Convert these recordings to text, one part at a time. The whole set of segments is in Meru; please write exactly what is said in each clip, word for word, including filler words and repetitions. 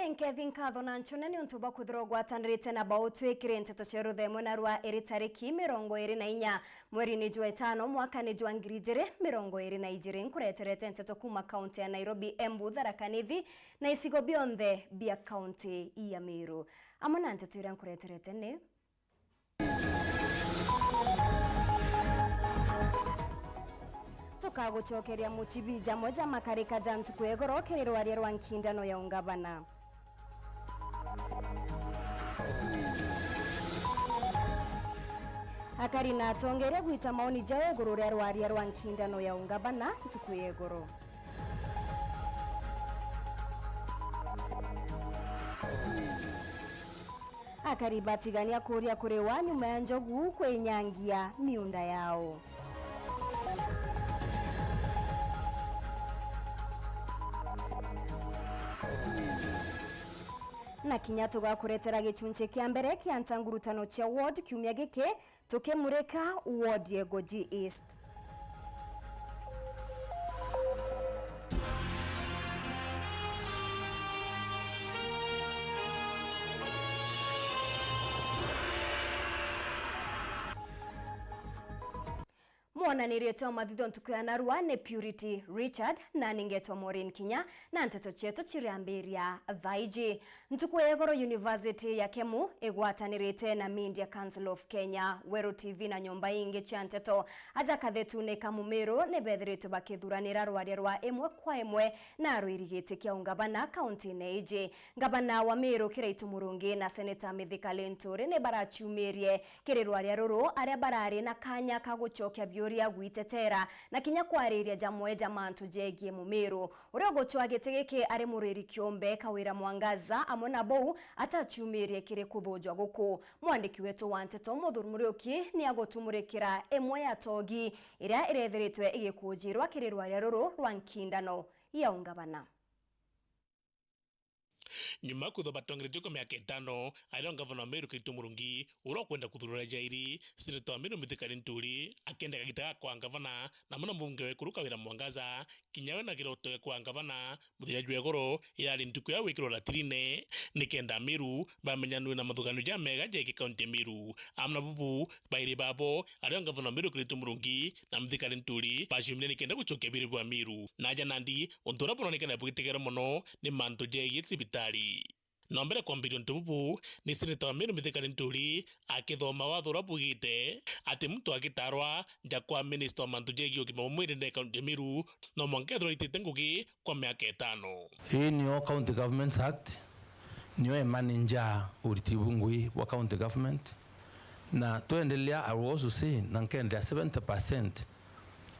Nkethi nkatho na nchune ni untu bwa kwithirwa ugwatanirite na bau twikire nteto cia ruthemwe na rwa iri tariki mirongo iri na inya mweri ni jwa itano mwaka ni jwa ngiri ijiri mirongo iri na ijiri. Nkureterete nteto kuma kaunti ya Nairobi, Embu, Tharaka Nithi na icigo bionthe bia kaunti ya Meru. Amwe na nteto iria nkureterete ni: Tukagucokeria mucibi jamwe ja makarika ja ntuku ya igoro kiri rwaria rwa nkindano ya ungavana. Akari na atongeria gwita maoni jao iguru ria rwaria rwa nkindano ya ungavana ntuku ya igoro. Akari batigania kuria kuriwa nyuma ya njogu kwinyangia miunda yao. Na kinya tugakuretera gicunci kia mbere kia ntangurutano cia ward kiumia giki, tukimurika ward ya Igoji East. Mwananirite o mathitho ntuku ya narua ni Purity Richard, na ningetwa Maureen Kinya, na nteto cietu cirambiria thaiji. Ntuku ya igoro, University ya Kemu igwatanirite na Media Council of Kenya, Weru T V na nyomba ingi cia nteto. Aja kathetune ka Mumiru ni bethiritwe bakithuranira rwaria rwa imwe kwa imwe na arwiri giti kia ungavana kauntine iji. Ngavana wa Meru Kiraitu Murungi na Seneta Mithika Linturi ni baraciumirie kiri rwaria ruru, aria barari na kanya ka gucokia biuria, gwitetera na kinya kwariria jamwe ja mantu jegie Mumiru. Uria ugucwa giti giki ari muriri kiumbe Kawira Mwangaza, amwe na bau ataciumirie kiri kuthujwa guku. Mwandiki wetu wa nteto Muthuri Muriuki ni agutumurikira imwe ya togi iria irethiritwe igikujirwa kiri rwaria ruru rwa nkindano ya ungavana. Nyuma ya kwithwa batongeretue kwa miaka itano, aria ngavana wa Meru Kiraitu Murungi, uria ukwenda kuthurwa ria jairi, seneta wa Meru Mithika Linturi, akenda kagita ga kwa ngavana, na muna mbunge wa Ikuru Kawira Mwangaza, kinya we na kiroto gwa kwa ngavana, muthenya jwa igoro, irari ntuku ya gwikirwa ratirine, nikenda Meru bamenyanue na mathuganio jamega jegie kaunti ya Meru. Amwe na bubu, bairi babo, ario ngavana wa Meru Kiraitu Murungi na Mithika Linturi, baciumire nikenda gucokia biuria bwa Meru. Na aja nandi, untu uria buronekana bwitigere mono ni mantu jegie cibitari. Na mbere kwambiria untu bubu, ni seneta wa Meru Mithika Linturi akithoma watho uria bwigite ati muntu agitarwa nja kwa minista wa mantu jegie ugima bwa mwiri ndene kaunti ya Meru, no mwanka ethirwa aitite ngugi kwa miaka itano. Ii nio County Governments Act, nio imanage uriti bungui bwa county government. Na twendelea, I will also say, na nkendelea seventy percent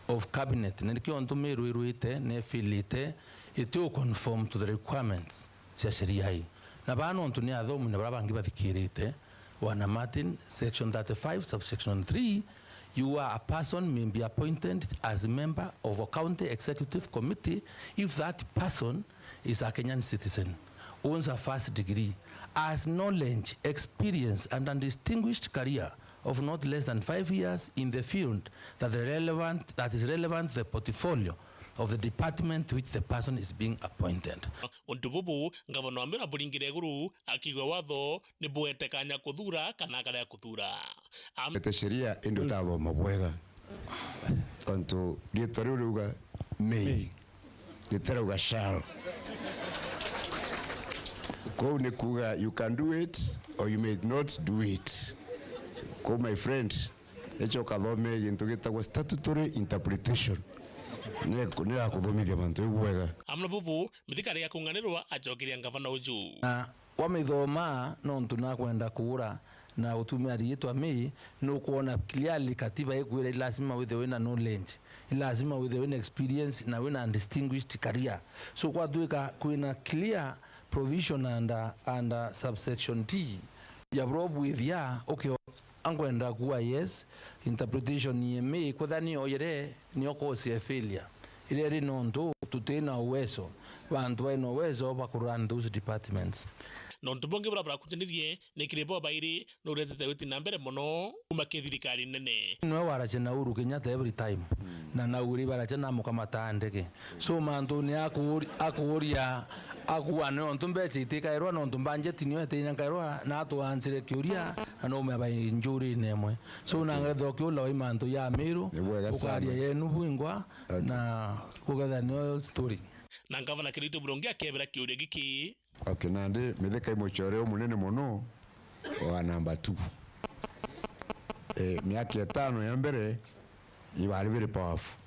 of cabinet, na nikio ntu Meru irwite, na ifilite, iti u conform to the requirements cia sheria ii. Na baa nontu ni athomi na baria bangi bathikirite, Bwana Martin, section thirty-five, subsection three, you are a person may be appointed as a member of a county executive committee if that person is a Kenyan citizen, owns a first degree, has knowledge, experience, and a distinguished career of not less than five years in the field that the relevant, that is relevant to the portfolio of the department to which the person is being appointed. Untu bubu, ngavana wa Meru aburingire iguru, akiigua watho ni buete kanya kuthura kana akarega kuthura. Am- Ete sheria indi utathoma bwega. Tontu riitwa riu riuga may. May. Ritirauga shall. Kou ni kuuga you can do it or you may not do it. Kou, my friend, echa ukathome gintu gitagwa statutory interpretation. Ni, ni akuthomithia mantu jau bwega. Amwe na bubu, Mithika arega kunganirwa acokeria ngavana uju. Na wamithoma nontu nakwenda kuura na gutumia riitwa may, nukwona clearly katiba ikwira ni lazima withirwe wina knowledge, ni lazima withirwe wina experience na wina distinguished career. So kwatwika kwina clear provision under, under subsection D ya buria bwithia, okay, ankwenda kuuga yes, interpretation ya may kwethira ni oyere, nio cause ya failure iria iri nontu tutina uwezo, bantu baina uwezo ba kurun those departments. Na untu bungi buria burakucanirie ni kiri bo bairi nuretete witi na mbere mono kuma ki thirikari nene. Niwe waracia na Uhuru Kenyatta every time. Na na Uhuru baracia na mukamata ndege. So mantu ni akuri-, akuria Akua nontu mbeca itikairwa, nontu mbanjeti nio etinya nkairwa, na atwansire kiuria, na no meba njurine imwe. So, na ngetha ukiula wa imantu ya Miru, Ni bwega sana. Ukaria yenu bwingwa, Okay. na kugetha nio story. Na Ngavana Kiraitu Murungi akebera kiuria giki. Okay, nandi Mithika i mucore umunene mono wa number two. Eh, miaka itano ya mbere, ibari very powerful.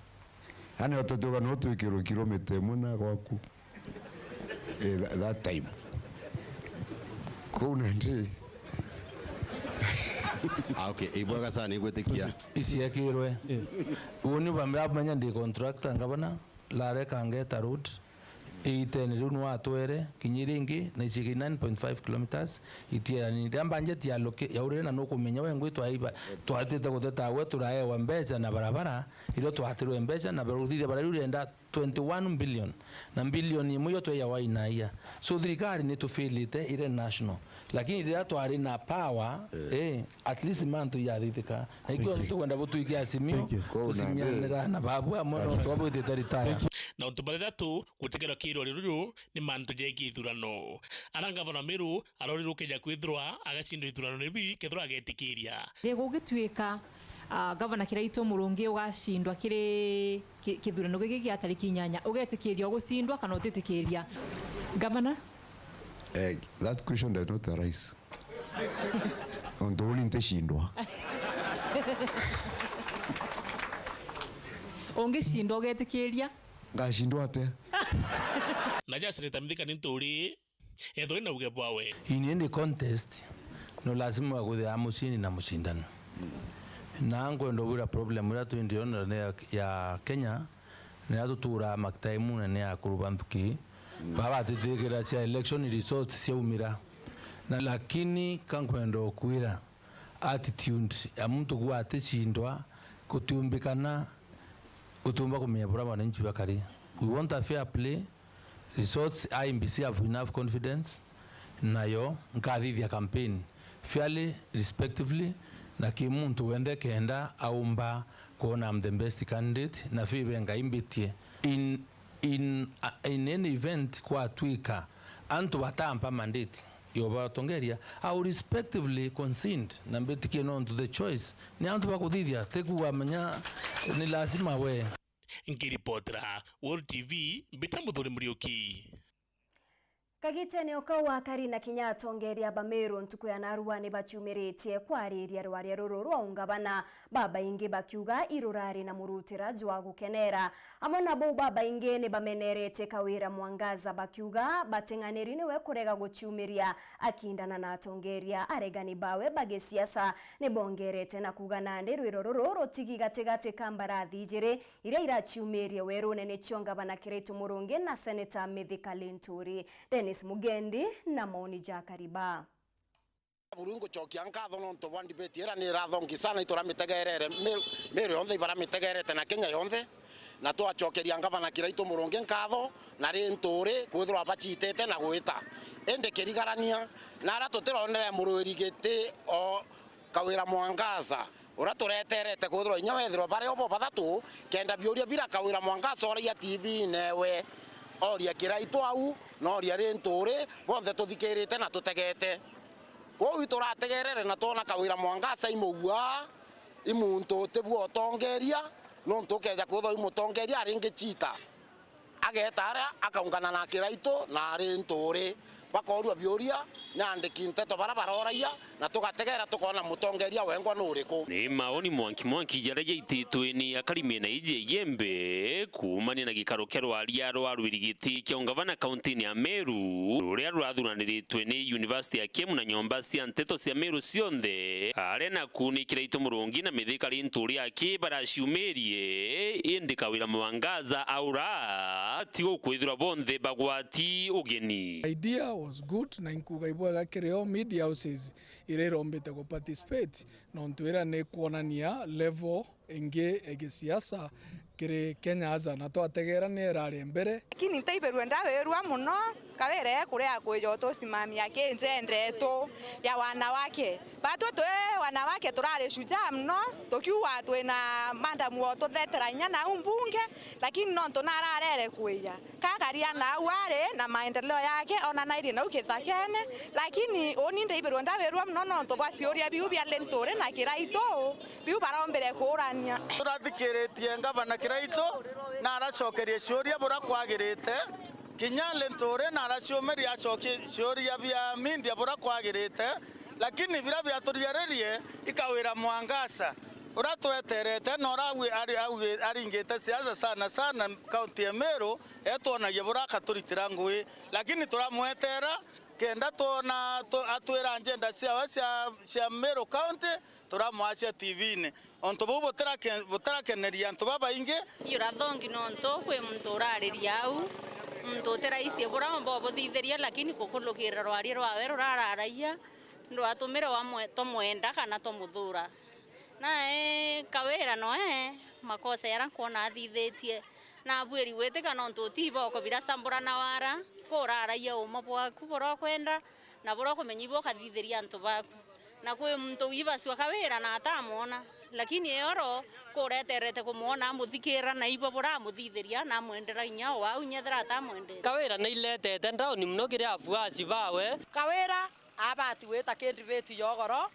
Yani, utatuga no twikirwe kilomita imwe na gwaku. Eh, tha-, that time. Kuu nandi. Ah, okay, ibwega sana, igwitikia. Iciekirwe. Uu ni bamenya ndi contractor, ngavana, lare kangeta road. Iitene riu ni watwere kinya iria ingi na iciege nine point five kilometres itierani. Riria mbanjeti ya loke-, yaurire na nukumenya we ngwi twaiba, twatite gutheta we turaewa mbeca na barabara, irio twatirwe mbeca na barauthithia bara riu rienda twenty one billion, na billion imwe iyo twaiawa inaia. So thirikari ni tufilite ire national. Lakini riria twari na power, Eh. eh, at least mantu yathithika. Na ikio Thank you. tukwenda butwike Azimio, Thank you. Kou tucimianira na babu amwe no twabwitite retire. Na untu bathatu, gutegerwa kirori ruru ni mantu jegi ithurano. Ara ngavana Miru arorirwe keja kwithirwa agacindwa ithurano ni bi kethirwa agetikiria. Ri gugituika, ah, Gavana Kiraitu Murungi ugacindwa kiri ki-, kithurano giki gia tariki inyanya, ugetikiria ugucindwa kana utitikiria? Gavana? Eh, that question does not arise. Ontu uni nticindwa. Ungicindwa ugetikiria? Ngacindwa atia? Na ja Senator Mithika ni nturi, ethwe na uge bwawe. In any contest, no lazima wakwithia mucini na mucindani. Na nkwenda ubwira problem iria twindio ndene ya, ya Kenya, ni ya tuturaa makitaimune ni akuru ba nthuki, baba batitikiria cia election results ciaumira. Na lakini ka nkwenda ukwira, attitude ya muntu kuuga aticindwa gutiumbikana utiumba kumenya buria mwananchi bakari. We want a fair play. Results, I E B C have enough confidence, nayo nkathithia campaign fairly, respectively, na ki muntu wenthe kenda aumba kwona I'm the best candidate, na fibe Ngai mbitie. In, in, in any event kwatwika antu batampa mandate, yo batongeria, I will respectively concede na mbitikie nontu the choice ni antu bakuthithia, ti kuuga menya ni lazima we. Nkiripotera World T V, mbita Muthuri Muriuki. Kagitene o kau akari na kinya atongeria ba Meru ntuku ya narua ni baciumiritie kwariria rwaria ruru rwa ungavana, babaingi bakiuga irurari na murutira jwa gukenera. Amwe na bau babaingi ni bamenerete Kawira Mwangaza bakiuga bateng'aniri niwe kurega guciumiria akindana na atongeria aregani bawe ba gisiasa. Ni bongerete na kuuga nandi rwiro ruru rutigi gatigati ka mbarathi ijiri iria iraciumirie werune nicio ngavana Kiraitu Murungi na Seneta Mithika Linturi. Dennis Mugendi na maoni ja Kariba. Buru ngucokia nkatho nontu bwa debate ira ni irathongi sana, ituramitegerere, Meru, Meru yonthe ibaramitegerete na Kenya yonthe, na twacokeria ngavana Kiraitu Murungi nkatho na Linturi kwithirwa bacitite na gwita. Indi kirigarania, na ara tutironere murwiri giti o Kawira Mwangaza, uria tureterete kwithirwa inya wethirwa bari o bo bathatu, kenda biuria bira Kawira Mwangaza oragia T V-ine ewe, oria Kiraitu au, na oria Linturi, bonthe tuthikirite na tutegete. Kwou iturategerere na twona Kawira Mwangaza imugua, i muntu utibua utongeria, nontu ukeja kwithirwa i mutongeria aringi chita. Ageta aria akaungana na Kiraitu na Linturi, bakoorua biuria ni andiki nteto baria baroragia, na tugategera tukoona mutongeria wengwa ni uriku. Ni maoni mwanki mwanki jaria jaititwe ni akari miena iji ya Igembe kuumania na gikaro kia rwaria rwa rwirigiti kia ungavana kauntini ya Meru, ruria rurathuraniritwe ni University ya Kiemu na nyomba cia nteto cia Meru cionthe, aria naku ni Kiraitu Murungi na Mithika Linturi aki baraciumirie, indi Kawira Mwangaza aura ati gukwithirwa bonthe bagwati ugeni. Idea was good, na inkuuga ibwega kiri o media houses iria irombite gu participate, nontu ira ni kwonania level ingi ya gisiasa kiri Kenya aja, na twategera ni irari mbere. Lakini ntaiberue ndawirua muno, Kawira e kuria akwija utusimamia ki nja ndeto ya wanawake. Batwi twi wanawake turari shujaa mono, tukiuga twina madam ututhetera inya nau mbunge, lakini nontu nararere kwija. Kakaria nau ari na maendeleo yake, onanairie nau kithakene, lakini uni ndaibirwe ndawirua mono nontu bwa ciuria biu bia Linturi na Kiraitu, biu barombire kuurania. Turathikiritie ngavana Kiraitu na aracokerie ciuria buria kwagirite, kinya Linturi na araciumiria acokie ciuria bia media buria kwagirite, lakini biria biaturiaririe i Kawira Mwangaza. Uria tweterete na uria augwi-, ari-, augwi-, aringite siasa sana sana kaunti ya Meru, etwonagia buria akaturitira ngui, lakini turamwetera kenda twona tu-, atwira njenda ciawe cia, cia Meru County, turamwacia T V-ini. Untu buu butirake-, butirakeneria antu babaingi. Irathongi nontu kwi muntu urariria au, muntu utiraicie buria umba ubuthithiria, lakini kukulukirira rwaria rwawe rurararagia, ndwatumire wamwe-, twamwenda kana twamuthuura. Nae Kawira noe makosa jaria nkwona athithitie, na abuiri gwitika nontu utiiba ukubira sambura na wara, kuraragia uuma bwaku buria ukwenda na buria ukumenya ibu ukathithiria antu baku. Na kwi muntu wibacua Kawira na atamwona, lakini eoro kureterete kumwona amuthikira na ibo buria amuthithiria na amwendera inya o au inya ethira atamwendete. Kawira nailetete ntauni mono kiri afuasi bawe. Kawira abati gwita kindibiti ya ugoro,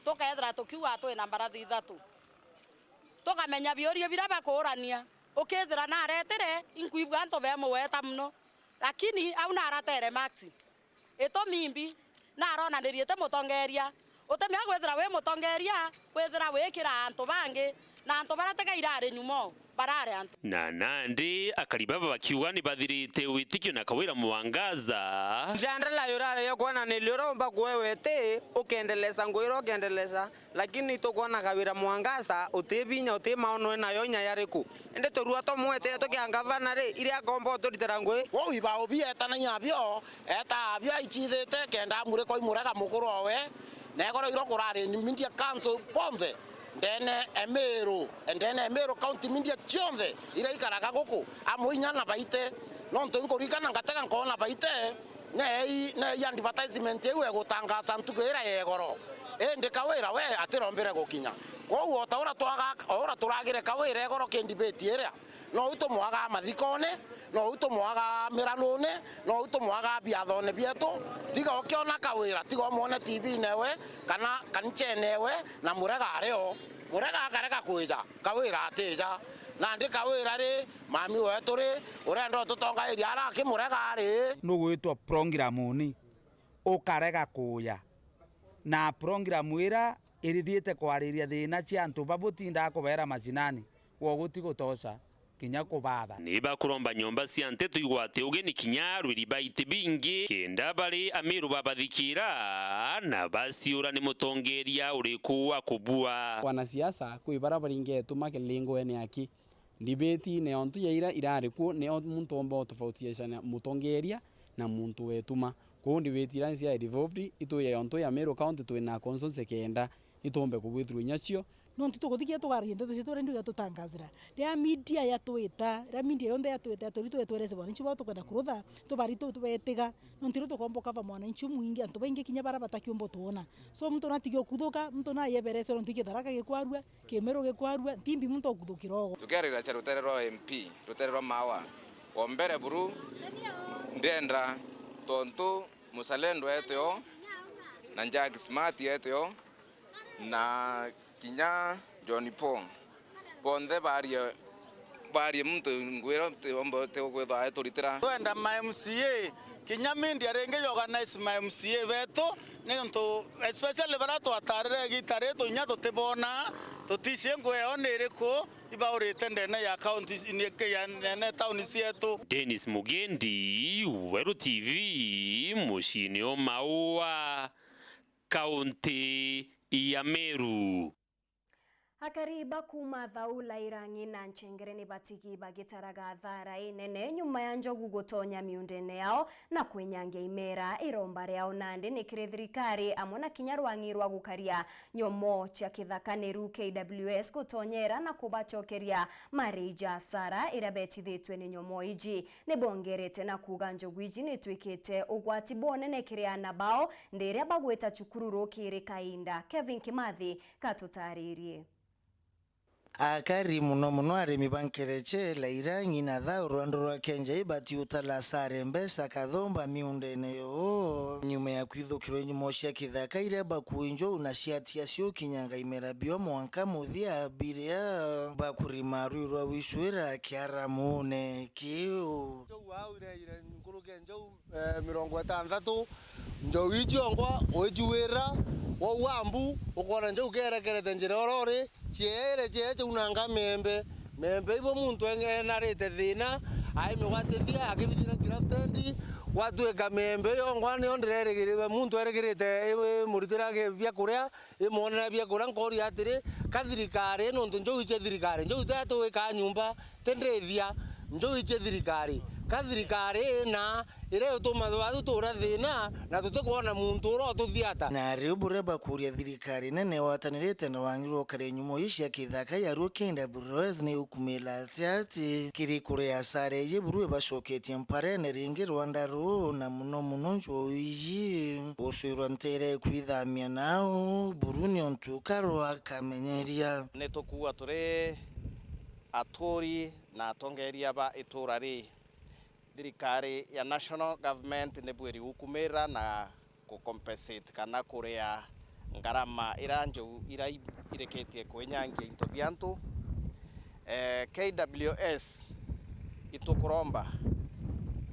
tukethira tukiuga twina mbarathi ithatu, tukamenya biuria biria bakuurania. Ukethira naretire, inkwigua antu bemugweta mono, lakini au naratere max. Itumi imbi, naronanirie ti mutongeria. Utimenya kwithira wi mutongeria, kwithira wikira antu bangi, na antu baria tiga irari nyuma o, barari antu. Na nandi akari baba bakiuga ni bathirite witikio na Kawira Mwangaza. Njandala yurari yo kwonaniria uria umba kuewe ti ukendelesa ngui iria ukendelesa, lakini tukwona Kawira Mwangaza uti binya, uti maono enayo inya yariku. Indi turua tumwete tukia ngavana ri, iria akomba uturitira ngui. Kwou ibao bietanagia bio, etaa bio aicithite kenda amurikwa i Murega mukuru owe, na igoro iro kurari media council bonthe, ndene Emiru, ndene Emiru county media cionthe iria ikaraga guku, amwe inya na Baite, nontu inkuririkana ngatega nkoona Baite, nei, nei advertisement iu egutangaasa ntuku iria ya igoro, indi Kawira we atirombire gukinya. Kwou o ta uria twaga, o uria turagire Kawira igoro ki debate iria, nou tumwagaa mathikone, nou tumwagaa miranune, nou tumwagaa biathone bietu. Tiga ukiona Kawira, tiga umwone T V-ine we, kana kanichene we, na Murega ari o. Murega akarega kwija, Kawira atija. Nandi Kawira ri, mami wetu ri, urenda ututongairia ara aki Murega ari? Nugwitwa programuni, ukarega kuja. Na programu ira irithiite kwariria thiina cia antu babutindaa kubeera macinani, gwe gutigutoca kinya kubaatha. Ni bakuromba nyomba cia nteto igwate ugeni kinya arwiri ba iti bingi, kenda bari Amiru babathikira na baciura ni mutongeria uriku wa kubua. Wanasiasa kwi bara baringetuma kilingoene aki. Ndibeti ni ontu ya ira irari kuo, ni o muntu omba utofautisha mutongeria na muntu wetuma. Kwou ndibeti ira cia devolved, itwi ya ontu ya Meru County twina constituency kenda, itombe kubwithirwa inya cio. Nontu tukuthikia tugaria nteto cietu uria ndiuga tutangazira. Riria media yatwita, riria media yonthe yatwita, yatwiri twetwerese mwananchi bao tukwenda kurutha, tubari tu-, tubetiga. Nontu irio tukomba ukava mwananchi umwingi, antu baingi kinya bara batakiumba tuona. So muntu natiga ukuthuka, muntu nayeberese nontu ikitharaka gikwarua, Kimeru gikwarua, ntimbi muntu okuthukira ogo. Tukiarira cia rutere rwa M P, rutere rwa Mawa, wa mbere buru, ndienda tontu Muzalendo eteo, na Jack Smart eteo, na kinya John Paul, bonthe barie, barie muntu ngwira tiomba tikwithwa aturitira. Twenda ma M C A, kinya media ringi ya organize ma M C A betu, niuntu especially baria twatarire igita riri, inya tutibona, tuticiengu eo ni iriku ibaurite ndene ya county, ni ya ndene town cietu. Dennis Mugendi, Weru T V, muciini o Maua, kaunti ya Meru. Akari ba kuuma Thaula, Irang'i na Nchengere ni batigi bagitaraga thara inene nyuma ya njogu gutonya miundene yao na kwinyangia imera. Iromba riao nandi ni kiri thirikari amwe na kinya rwang'i rwa gukaria nyomo cia kithaka, niru K W S gutonyera na kubacokeria mari ja asara iria betithitue ni nyomo iji. Ni bongerete na kuuga njogu iji ni itwikite ugwati bunene kiri aana bao, ndi iria bagwita cukuru rukiri kainda. Kevin Kimathi katutaririe. Akari, muno muno arimi ba Nkereche, Lairang'i na Thau rwandu rwa Kenjai batiutala asare mbeca kathomba miundene yoo nyuma ya kwithukirwa nyomo cia kithaka iria bakui njogu na ciatia ciukinyanga imera bio mwanka muthia, biria bakurima rui rwa wicwira kiaramune kiu. Njogu au iraire nkuruki ya njogu, eh, mirongo itantatu. Njogu ii ciongwa uiciwira, waua mbu, ukoona njogu kerekerete njira uria uri, ciere ciere ciaunanga miembe. Miembe ibo muntu eng-, enarite thina, aimigwatithia, akibithira grafted, gwatuika miembe yongwa niyo ndirerigirire, muntu erigirite i-, imuritira gi-, biakuria, imwonera biakuria, nkooria atiri, ka thirikari, nontu njogu cia thirikari, njogu tia tuwikaa nyumba, ti ndithia, njogu cia thirikari, ka thirikari ina iria ituma bathu tuura thina na tutikwona muntu uria ututhiata. Na riu buria bakuria thirikari nene watanirite na wang'irwa ukaria nyumo ii cia kithaka ya ruo K W S ni ukumila atia ati kiri kuria asara iji buru ibacoketie mparene ringi rwanda ruu, na muno muno njogu iji gucwirwa ntere kwithamia nau buru ni untu karwa kamenyeria. Ni tukuuga turi aturi na atongeria ba itura ri, thirikari ya national government ni bwiri gukumira na ku compensate kana kuria ngarama iria njogu iria i-, irikitie kwinyangia into bia antu. Eh, K W S itukuromba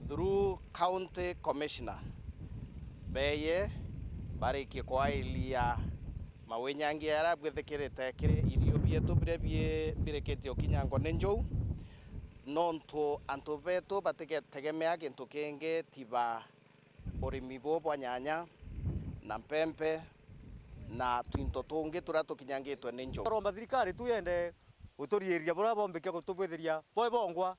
through county commissioner beye barikie kwailia mawinyangia jaria bwithikirite kiri irio bietu biria bi-, birikitie ukinyangwa ni njogu, nontu antu betu batitegemea gintu kingi tiba urimi buu bwa nyanya na mpempe na twinto tungi turia tukinyangitwe ni njogu. Twaromba thirikari tu yende guturiiriria buria bombike gutubwithiria bwe bongwa,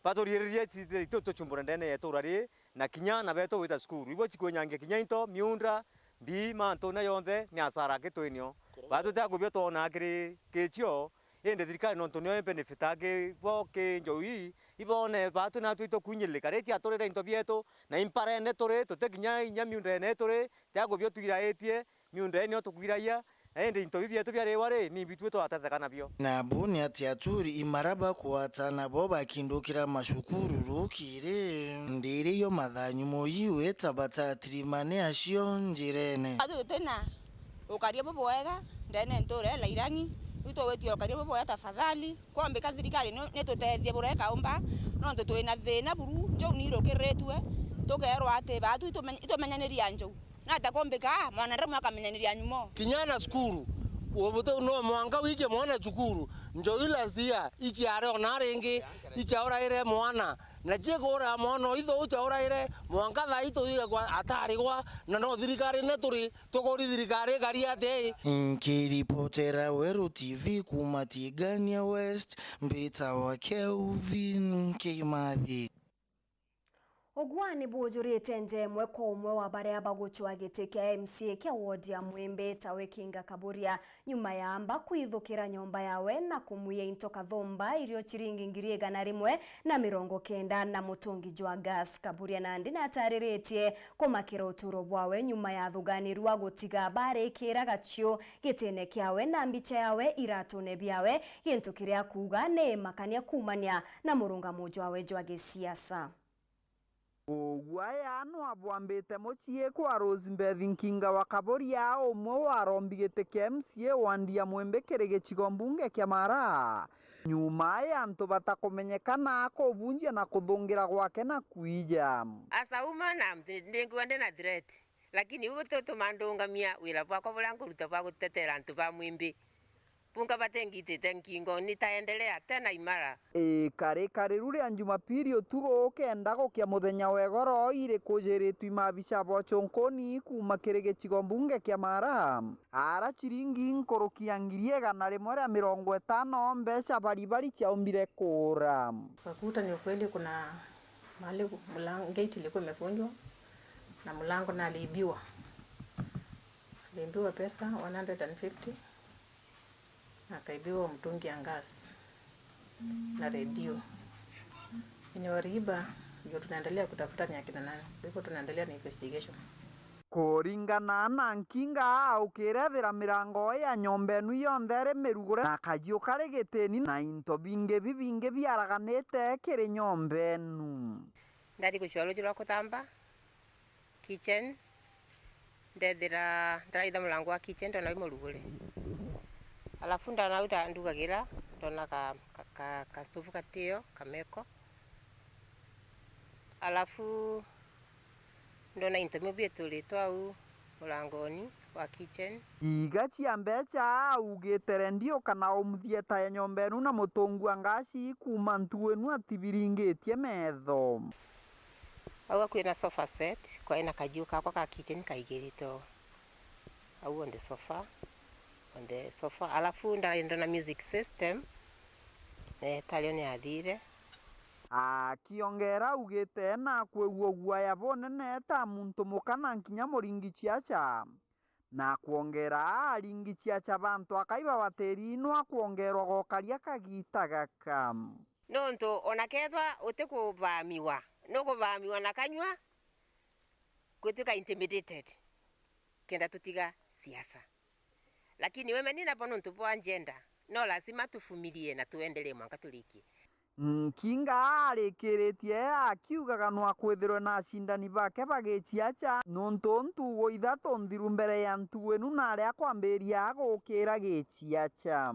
baturiiririe itithire itu tuchumbure ndene ya itura riri, na kinya aana betu gwita cukuru. Ibo cikwinyangia kinya into, miunda, mbii, mantu na yonthe ni asara kitwinio. Baa tutia kubio twona kiri kicio, indi thirikari nontu nio ibenefitaga ki bo ki njogu ii, ibone baa tu natwi itukuinyirika. Ri ciaturire into bietu, na imparene turi, tuti kinya inya miundene turi, tia kubio twiraitie, miunda ii nio tukwiragia, na indi into bibi bietu biariwa ri, ni bitwi twatetheka nabio. Na bu ni ati aturi imara bakwata nabo bakindukira macukuru rukiri, ndiri yo mathanyu moyi wita batatirimane acio njirene. Atu tutina ukaria bubwega ndene ntura ya Lairang'i, itugwitia ukaria bubwega tafadhali, kwombika thirikari ni, ni tutethie buria ikaumba, nontu twina thina buru, njogu ni irukiritue, tukerwa ati batu itumen-, itumenyaniria njogu. Nata kumbika mwanadamu akamenyaniria nyumo? Kinya na cukuru, ubutu no mwanka wike mwana cukuru. Njogu last year, iciare ona ringi, icauraire mwana. Na ciikuura mwana o itho ucauraire, mwanka thaa ii tuthire kwa atarigwa, na no thirikari ne turi, tukuri thirikari ikari atia ii? Nkiripotera Weru T V kuuma Tigania West, mbitawa Kelvin Kimathi. Ugwani bujurite nja imwe kwa umwe wa baria bagucwa giti kia M C A kia ward ya Mwimbi, tawe Kinga Kaburia, nyuma ya amba kwithukira nyomba yawe na kumwiya into kathumba irio ciringi ngiri igana rimwe na mirongo kenda na mutungi jwa gas. Kaburia nandi natariritie kumakira uturo bwawe nyuma ya athuganirua gutiga barikira gaciu gitine kiawe na mbicha yawe iratune biawe, gintu kiria akuuga ni imakania kuumania na murungamo jwawe jwa gisiasa. Ugwaya no abwambite mucii kwa Rose Beth Nkinga wa Kaburia, umwe wa arombi giti kia M C A wandi ya Mwimbi kiri gicigo mbunge kia Mara, nyuma ya antu batakumenyekana kubunjia na kuthungira gwake na kwija. As a woman, I'm, ndi-, ndingiwa ndina threat, lakini iu butituma ndungamia wira bwakwa buria nguruta bwa gutetera antu ba Mwimbi. Unka batengitite nkingo, nitaendelea tena imara. Ikarikariru ria Jumapili utuku kenda gukia muthenya wa igoro iri kujiritwe maabisa ba uchunkuni kuuma kiri gicigo mbunge kia Mara, ara ciringi nkuruki ya ngiri igana rimwe ria mirongo itano mbeca baribari ciaumbire kuura. Kwa kuta ni ukweli, kuna mahali mlango, gate ilikuwa imevunjwa na mlango na aliibiwa. Aliibiwa pesa one hundred and fifty na akaibiwa mtungi ya gas na redio. Wenye waliiba ndio tunaendelea kutafuta ni akina nani. Kwa hivyo tunaendelea na investigation. Kuringana na Nkinga, aukire ethira mirango ya nyomba enu yonthe iri mirugure na kajiu kari gitini na into bingi bibingi biaraganite kiri nyomba enu. Ndari gucua ruuji rwa kuthamba kitchen, ndethira ndaraitha murango wa kitchen, ndona wi murugure. Alafu ndona u nda-, ndugagira, ndona ka, ka, ka, ka stove gatio, kameko. Alafu ndona into bimwe biituritwe au murangoni wa kitchen. Iga cia mbeca augite rendio kana umuthieta ya nyomba enu na mutungu wa ngasi kuuma ntu enu atibiringitie metho. Au kwina sofa set, kwina kajiu kakwa ka kitchen kaigiritwe au on the sofa, on the sofa. Alafu nda-, ndona music system, eh, tario ni athire. Akiongera augite na kwigua guaya bunene ta muntu muka na nkinya muringi ciaca. Na kwongera aringi ciaca bantu akai babatiri no akwongerwa gokaria kagita gaka. Nontu ona kethwa utikuvamiwa, nukuvamiwa na kanyua, gwituika intimidated, kenda tutiga siasa. Lakini women nabo nontu bwa gender, no lazima tuvumilie na tuendelee mwanka turikie. Nkinga arikiritie akiugaga no akwithirwe na acindani bake bagiciaca, nontu ntugo ithatu nthiru mbere ya ntugo inu nari akwambiria gukira giciaca.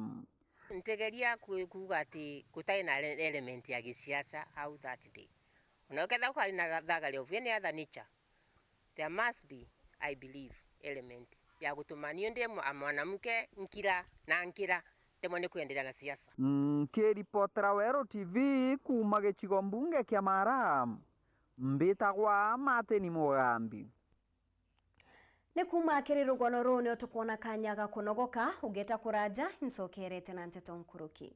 Ntegeria ku-, kuuga ati gutai na ele-, element ya giciaca au that day. Ona ukethira kwari na thaga ria uvia ni other nature, there must be, I believe, element ya gutuma niu ndi mwa-, mwanamke nkira na nkira, ntemwa ni kwenderea na siasa. Nkiripotera Weru T V kuuma gicigo mbunge kia Mara, mbitagwa Martin Mugambi. Ni kuuma kiri rugwano ruu nio tukwona kanya ga kunogoka, ugeta kuraja, incokerete na nteto nkuruki.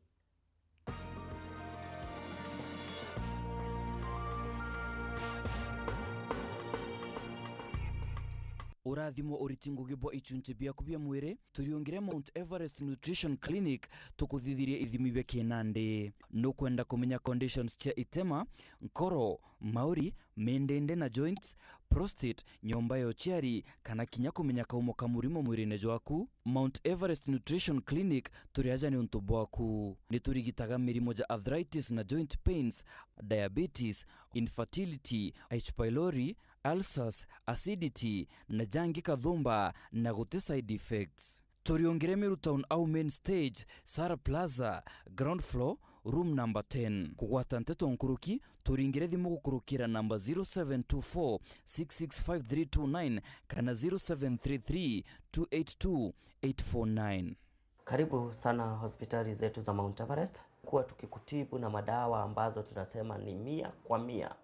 Urathimo uriti ngugi bwa ichunchi biaku bia mwiri, turiungire Mount Everest Nutrition Clinic tukuthithirie ithimi bia kinandi. Nukwenda kumenya conditions cia itema, nkoro, mauri, mindindi na joints, prostate, nyomba ya uciari, kana kinya kumenya kaumo ka murimo mwirine jwaku? Mount Everest Nutrition Clinic turi aja niuntu bwaku. Ni turigitaga mirimo ja arthritis na joint pains, diabetes, infertility, H. pylori, ulcers, acidity, na jangi kathumba na guti side effects. Turiungire Meru Town au main stage, Sara Plaza, ground floor, room number ten. Kugwata nteto nkuruki, turingire thimu gukurukira namba zero seven two four six six five three two nine kana zero seven three three two eight two eight four nine. Karibu sana hospitali zetu za Mount Everest. Kuwa tukikutibu na madawa ambazo tunasema ni mia kwa mia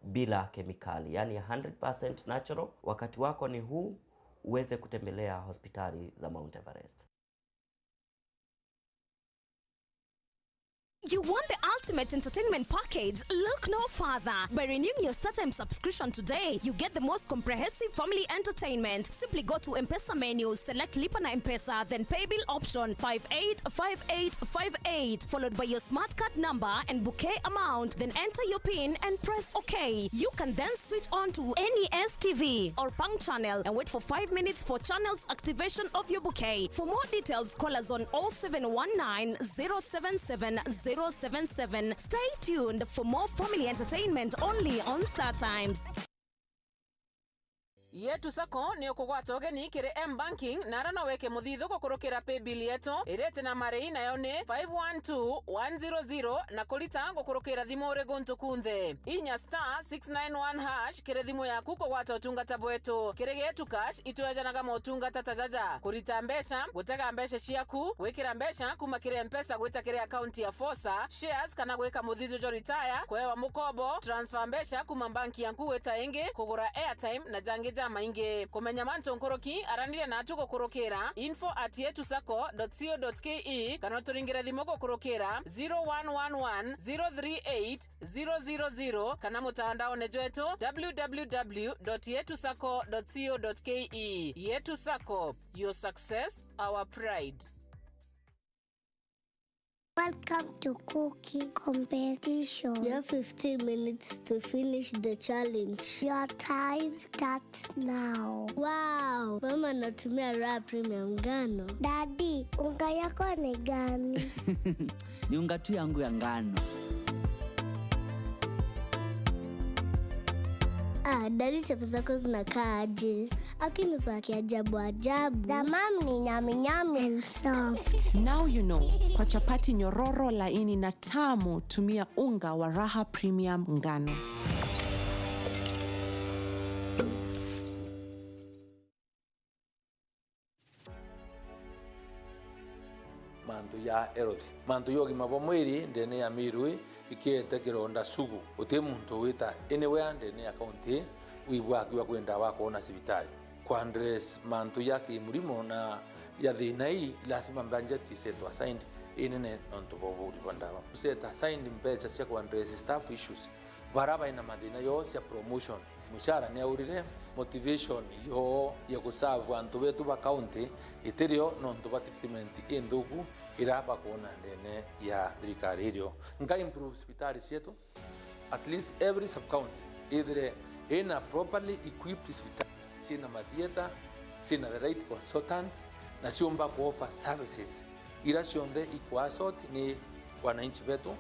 bila kemikali, yani hundred percent natural. Wakati wako ni huu uweze kutembelea hospitali za Mount Everest. You want the ultimate entertainment package? Look no further. By renewing your StarTimes subscription today, you get the most comprehensive family entertainment. Simply go to M-Pesa menu, select Lipa na M-Pesa, then pay bill option five eight five eight five eight, followed by your smart card number and bouquet amount. Then enter your pin and press OK. You can then switch on to any S T V or Pang channel and wait for five minutes for channels activation of your bouquet. For more details, call us on oh seven one nine, zero seven seven, zero seven seven. Stay tuned for more family entertainment only on StarTimes. Yetu Sacco ni ukugwata ugeni kiri M-Banking, na ara no wike muthithu gukurukira paybill yetu iria iti na marei, nayo ni five one two one zero zero, na kurita gukurukira thimu uri guntu kunthe. Inya star six nine one hash kiri thimu yaku kugwata utungata bwetu. Kiri Getu Cash, itwejanaga motungata ta jaja: kurita mbeca, gutega mbeca ciaku, gwikira mbeca kuma kiri M-Pesa gwita kiri akaunti ya Fosa, shares kana gwika muthithu jwa retire, kwewa mukobo, transfer mbeca kuma banki yaku gwita ingi, kugura airtime na jangi jamaingi. Kumenya mantu nkuruki, araniria natu gukurukira info at yetu sacco dot co dot ke kana uturingire thimu gukurukira zero one one one zero three eight zero zero zero kana mutandaone jwetu w w w dot yetu sacco dot co dot ke. Yetu Sacco, your success, our pride. Welcome to cooking competition. You have fifteen minutes to finish the challenge. Your time starts now. Wow, mama anatumia Raha Premium ngano. Daddy, unga yako ni gani? Ni unga tu yangu ya ngano. Ah, daddy, chapo zako zinakaa aje? Lakini za kiajabu ajabu. The mom ni nyami nyami and soft. Now you know, kwa chapati nyororo, laini na tamu, tumia unga wa Raha Premium ngano. Mantu ya health. Mantu ya ugima bwa mwiri ndene ya Meru ikiete kironda sugu. Guti muntu wita anywhere ndene ya kaunti wibwa akiuga kwi ndawa akoona cibitari. Ku address mantu ya kimurimo na ya thina ii, lazima budget isetwe aside inene nontu bwa uburi bwa ndawa. Set aside mbeca cia ku address staff issues. Bara baina mathina yoo cia promotion, muchara ni aurire, motivation yoo ya kuserve antu betu ba county itirio nontu bwa treatment inthuku ira bakwona ndene ya thirikari irio. Nka improve cibitari cietu, at least every sub county ithire ina properly equipped cibitari, ciina ma theatre, ciina the right consultants, na ciumba ku offer services ira cionthe ikwa sort ni wananchi betu.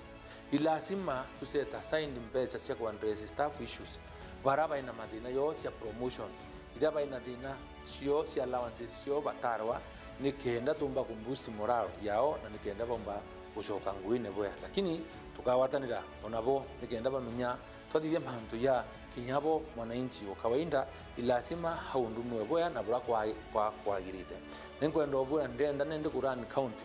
Ni lazima tusete aside mbeca cia ku address staff issues, bara baina mathina yoo cia promotion, ira baina thina cio cia allowances cio batarwa, nikenda tumba ku boost morale yao na nikenda baumba gucoka nguine bwea. Lakini tukagwatanira onabo nikenda bamenya twathithia mantu ya kinya bo mwananchi wa kawaida, ni lazima aundumiwe bwea na bura kwa, kwa, kwagirite. Ninkwenda ubwira ndenda nende ku run county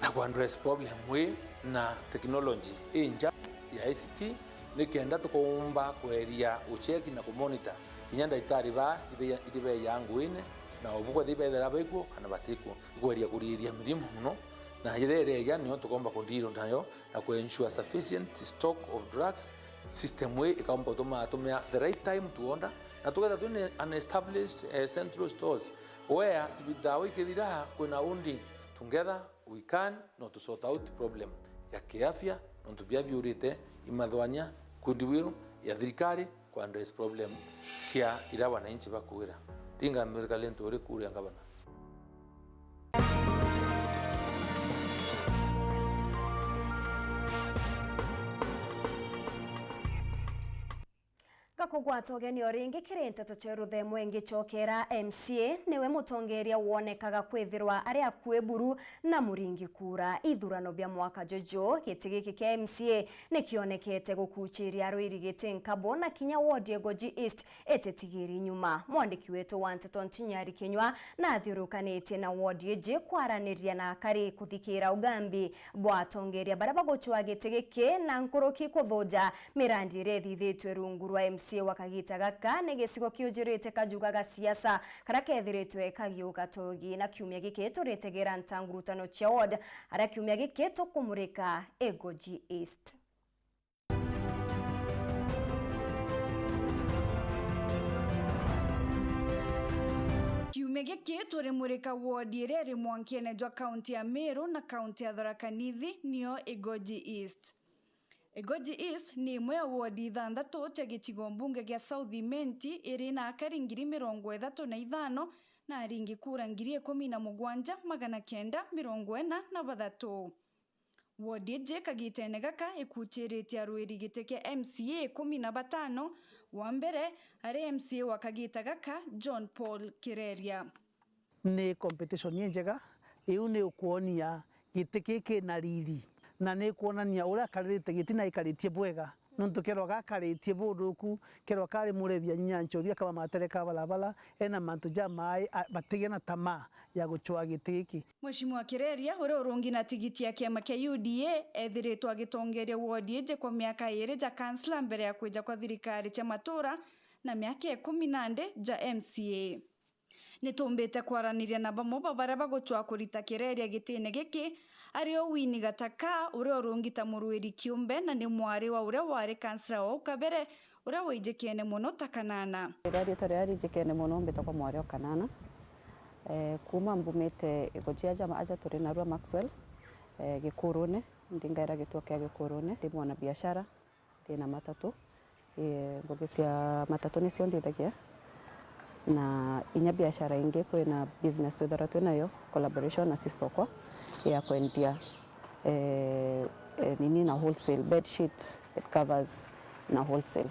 na ku address problem ii na technology inja ya I C T, nikenda tukumba kweria gucheki na kumonitor kinya ndagitari ba iria beya nguine, na obu kwethi bethera baikuo kana batikuo, ikweria kuriria mirimo muno, na iria ireja nio tukomba kudeal nayo na ku ensure sufficient stock of drugs. System ii ikaumba gutuma atumia the right time to order, na tukethira twina an established, eh, central stores where cibitari ikithira kwina holding together we can no to sort out problem ya kiafya, nontu bia biurite imathwania kundi wiru ya thirikari ku address problem cia ira wananchi bakuira. Ringa mbithikali ntu uri kuria ngavana. Gakugwata ugeni o ringi kiri nteto cia ruthemwe ngicokera, M C A niwe mutongeria wonekaga kwithirwa ari akui buru na muringi kura. Ithurano bia mwaka juju, giti giki kia M C A nikionekete gukuchiria arwiri giti nkabo na kinya ward ya Igoji East ititigiri nyuma. Mwandiki wetu wa nteto Ntinyari Kinyua nathiurukanitie na ward iji kwaraniria na akari kuthikira ugambi bwa atongeria baria bagucwa giti giki na nkuruki kuthuja mirandi iria ithithitue rungu rwa M C A wa kagita gaka ni gicigo kiujirite kajuga ga siasa karia kethiritwe kagiuka togi. Na kiumia giki turitegera ntangurutano cia ward, aria kiumia giki tukumurika Igoji East. Kiumia giki turimurika ward iria iri mwankene jwa kaunti ya Meru na kaunti ya Tharaka Nithi, niyo Igoji East. Igoji East ni imwe ya ward ithanthatu cia gicigo mbunge gia South Imenti, iri na akari ngiri mirongo ithatu na ithano na aringi kura ngiri ikumi na mugwanja magana kenda mirongo ina na bathatu. Ward iji kagitene gaka ikuchiritie arwiri giti kia M C A ikumi na batano, Wa mbere ari M C A wa kagita gaka, John Paul Kireria. Ni competition injega, iu ni ukwonia giti kii kina riri, na ni kwonania uria akaririte giti na aikaritie bwega. Nontu kerwa gakaritie buruku, kerwa kari murebi a nyancho bia kaba matere ka barabara, ena mantu ja maai, a-, batigia na tamaa ya gucwaa giti giki. Mheshimiwa Kireria, uria urungi na tigiti ya kiama kia U D A, ethiritwe agitongeria wodi iji kwa miaka iiri ja kansila mbere ya kwija kwa thirikari cia matura na miaka ikumi nandi ja M C A. Nitumbite kwaraniria na bamwe ba baria bagucwaa kurita Kireria gitine giki, ari o Winnie Gataka, uria urungi ta murwiri kiumbe na ni mwari wa uria wari kansila wa au kabere, uria waijikene mono ta Kanana. Riria riitwa riria riijikene mono mbitagwa Mwari o Kanana. Eh, kuuma mbumite igoji aja, aja turi narua Maxwell, eh, Gikurune, ndingaira gituo kia Gikurune, ndi mwana biashara, ndi na matatu. Ii, ngugi cia matatu nicio nthithagia, na inya biashara ingi, kwina business twithagirwa twi nayo, collaboration na sister okwa, ya kwendia, eh, eh, nini na wholesale, bed sheet, bed covers na wholesale.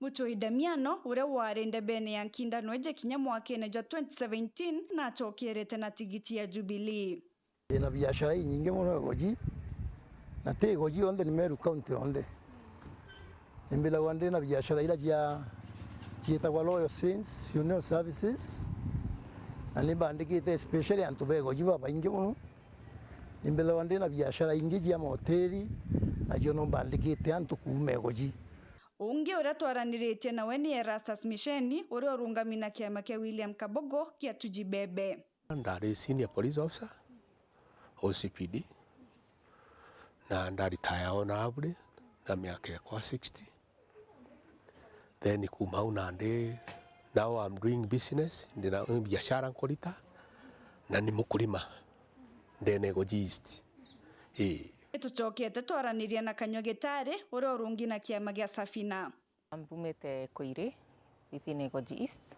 Muchoi Damiano, uria wari ndebene ya nkindano iji kinya mwakene jwa twenty seventeen, nachokerete na tigiti ya Jubilee. Ndina biashara inyingi mono Igoji, na ti Igoji yonthe, ni Meru County yonthe. Nimbithagwa ndina biashara ira cia, ciitagwa Royal Saints Funeral Services, na nimbandikite especially antu ba Igoji babaingi mono. Nimbithagwa ndina biashara ingi cia mahoteli, nacio no mbandikite antu kuuma Igoji. Ungi uria twaraniritie nawe ni Erastus Misheni, uria urungami na kiama kia William Kabogo kia Tujibebe. Ndari senior police officer, O C P D, na ndaritaya honorably na miaka yakwa sixty. Then kuuma au nandi, now I'm doing business, ndina biashara nkurita, na ni mukurima ndene Igoji East. Ii. Nituchokete twaraniria na Kanyua Gitari, uria urungi na kiama gia Safina. Mbumite Koiri, within Igoji East,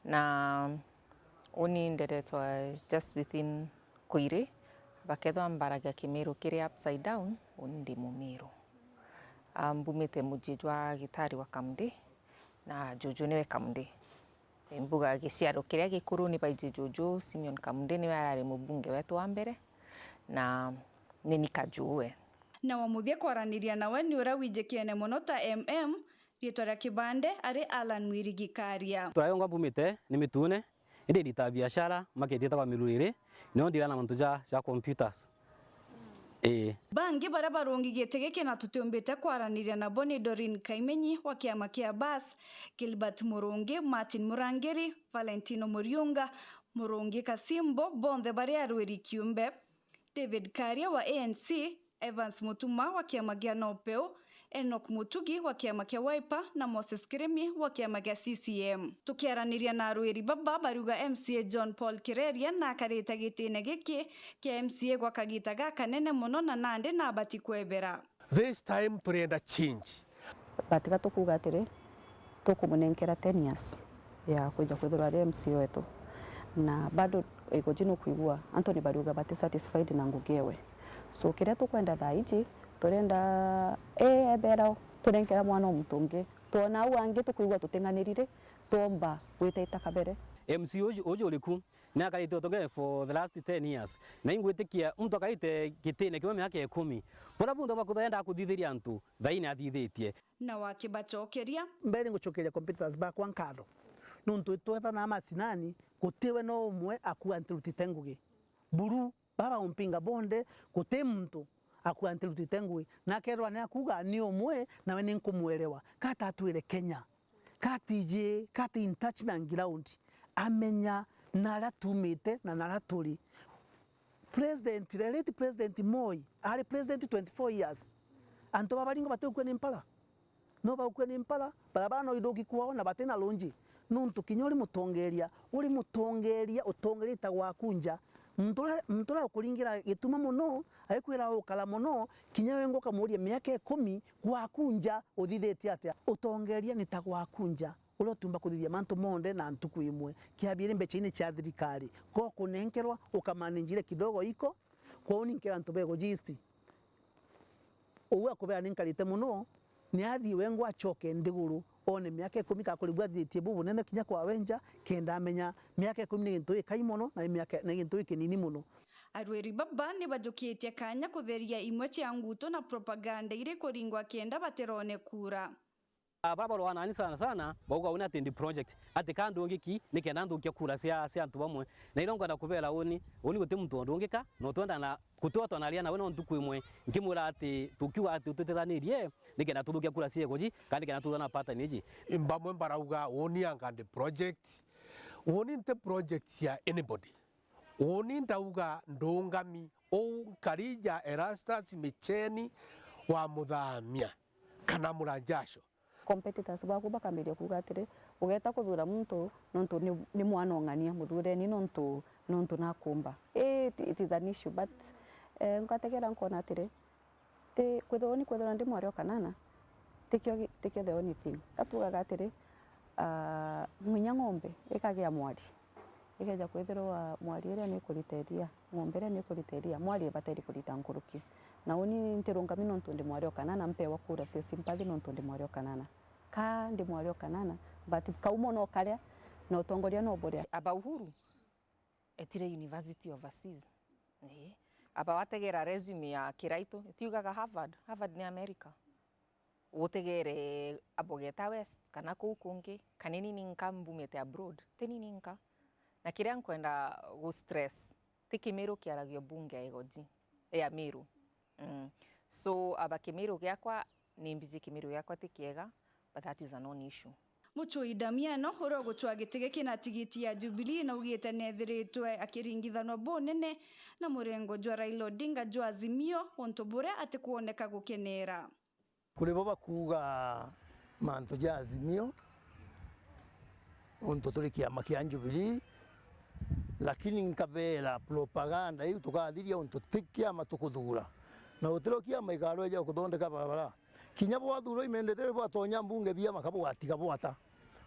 na uni nderetwa just within Koiri, bakethwa mbaragia Kimiru kiri upside down, uni ndi Mumiru. Ah, mbumite muji jwa Gitari wa Kamdi, na juju niwe Kamdi. Mbuga giciaro kiria gikuru ni baiji juju, Simeon Kamdi niwe arari mubunge wetu wa mbere, na ni ni kajuwe. Na wa muthia kwaraniria nawe ni uria wijikene mono ta M M, Riitwa ria kibande ari Allan Mwirigi Karia. Turayongwa mbumite ni Mitune, indi nditaga biashara market yetagwa Miruriri, nio ndira na mantu ja, ja computers. Ii. Bangi baria barungi giti giki na tutiumbite kwaraniria nabo ni Doreen Kaimenyi wa kiama kia Bas, Gilbert Murungi, Martin Murangiri, Valentino Muriunga, Murungi Kasimbo, bonthe bari arwiri kiumbe. David Karia wa A N C, Evans Mutuma wa kiama gia Nopeu, Enoch Mutugi wa kiama kia Wiper na Moses Kirimi wa kiama gia C C M. Tukiaraniria na arwiri baba bariuga M C A John Paul Kireria nakarite gitine giki kia M C A gwa kagita gakanene mono na nandi nabati kwebera. This time turienda change. But ga tukuuga atiri, tukumunenkera ten years ya kwija kwithirwa ari M C A wetu. Na bado Igoji nukwigua antu ni bariuga bati satisfied na ngugi ewe. So kiria tukwenda thaa iji, turenda, ee, ethera tunenkera mwana o muntu ungi. Twona au angi tukwigua tuting'aniri ri, twomba gwita ita kabere. M C A uju, uju uriku? Ni akarite utongere for the last ten years. Na ingwitikia muntu akarite gitine kimwe miaka ikumi. Buria bunthe bwa kwithirwa endaga kuthithiria antu, thaini athithitie. Na wakibacokeria. Mbere ngucokeria competitors bakwa nkatho. Nontu itwetha na macinani, gutiwe no umwe akua ntirutite ngugi. Buru, baba umpinga bonde, guti muntu akua ntirutite ngugi. Na akerwa ni akuga ni umwe, nawe ni nkumwelewa. Kata atwire Kenya. Katiji, kati in touch na ground, amenya naria tumite na naria turi. President, the late President Moi, ari president twenty-four years. Antu babaringo batigukua ni mpara. No bagukua ni mpara, barabara no ithuki kwao na batina lunji. Nuntu kinya uri mutongeria, uri mutongeria, utongeria ta gwaku nja. Muntu uria, muntu uria ukuringira gituma mono, aikwira ukara mono, kinya we ngo ukamuria miaka ikumi, gwaku nja uthithitie atia? Utongeria ni ta gwaku nja, uria utiumba kuthithia mantu monthe na ntuku imwe. Kiabiiri mbeca-ini cia thirikari, ko kunenkerwa, ukamanage ile kidogo iko, kwou ni nkira antu bego jisti. Uu akubera ni nkarite mono, ni athii wengwa acoke nthiguru, One miaka ikumi ka kuribwathitie bubunene kinya kwawe nja, kenda amenya miaka ikumi ni gintu gikai mono na miaka, ni gintu gikinini mono. Arwiri baba ni bajukitie kanya kutheria imwe cia nguto na propaganda iri kuringwa kenda batirone kura. Aba barwanani sana sana, bauga uni ati ndi project, ati ka ndungiki, ni kenda nthukia kura cia, cia antu bamwe. Na iria nkwenda kubera uni, uni guti muntu undungika, na utwenda na, guti otwanaria nawe no ntuku imwe, nkimwira ati tukiuga ati ututethanirie, ni kenda tuthukia kura cia iguji, kana ni kenda tuthana pattern iji. Bamwe mbarauga uni anga ndi project, uni nti project cia anybody. Uni ndauga ndungami, uu nkarija Erastus Micheni wa Muthamia kana Muranjasho. Competitors baku bakambiria kuuga atiri, ugeeta kuthuura muntu nontu ni, ni mwana ong'ania, muthuureni nontu, nontu nakumba. Ii, it, it is an issue, but, eh, ngategera nkona atiri, ti, kwithirwa ni kwithirwa ndi mwari o kanana, tikio gi-, tikio the only thing. Gatuugaga atiri, ah, nginya ng'ombe ikagia mwari. Ikeja kwithirwa mwari iria ni ikurita iria, ng'ombe iria ni ikurita iria, mwari ibateri kurita nkuruki. Na uni ntirungami nontu ndi mwari o kanana, mpewa kura cia sympathy nontu ndi mwari o kanana. Ka ndi mwari o kanana, but kauma no karia, na utongoria no buria. Aba Uhuru etire university overseas. Ii. Aba wategera resume ya Kiraitu, itiugaga Harvard. Harvard ni America. Utegere abo geta West, kana kuu kungi, kana ni ninka mbumite abroad, ti ni ninka. Na kiria nkwenda gu stress, ti Kimiru kiaragio bunge ya igoji, ya Miru. Mm. So, aba Kimiru giakwa, ni mbiji Kimiru giakwa ti kiega, but that is a non issue. Mucui Damiano, uria ugutwaa giti giki na tigiti ya Jubilee, naugite nethiritwe akiringithanwa bunene na murengo jwa Raila Odinga jwa Azimio, untu buria atikwoneka gukenera. Kuri bo bakuuga mantu ja Azimio, untu turi kiama kia Jubilee, lakini nkabeera propaganda iu tukathiria untu ti kiama tukuthuura. Na gutiro kiama ikarweja kuthondeka barabara. Kinya bwathuurwa imendete bwatonya mbunge biama ka bugatiga bwata.